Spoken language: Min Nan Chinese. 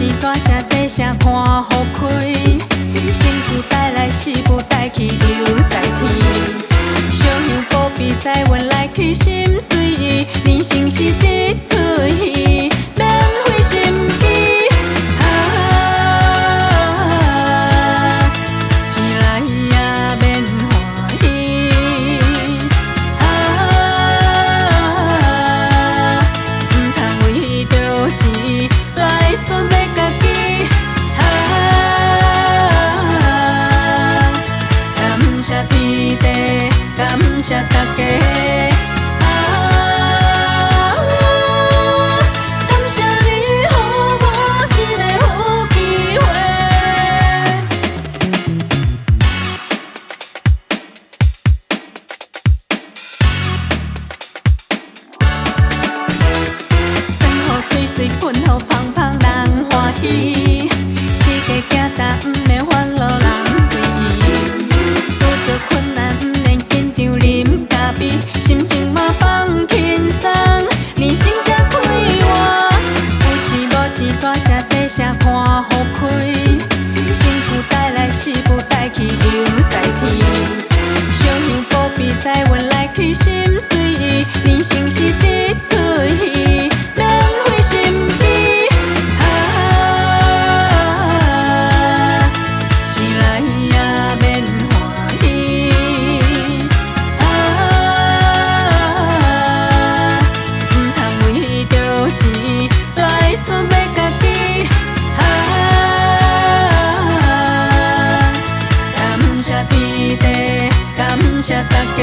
錢，大聲細聲看予開，身軀帶來死不帶去猶在天。燒香保庇財運來去心隨意，人生是一齣戲，免費心機。啊，錢來也免歡喜。啊，毋通為著錢來出賣家己。啊，感謝天地，感謝大家。啊，感謝你予我這个好機會。穿予媠媠，睏予芳芳，人歡喜。世界行焦，毋免煩惱，人隨意。拄著困難，毋免緊張，啉咖啡，心情嘛放輕鬆，人生才快活。有錢無錢，大聲細聲看予開，身軀帶來死不帶去猶在天。燒香保庇財運來去心隨意，人生是一齣戲，免費心機。啊，錢來也免歡喜。啊，毋通為著錢來出賣家己。啊，感謝天地，感謝大家。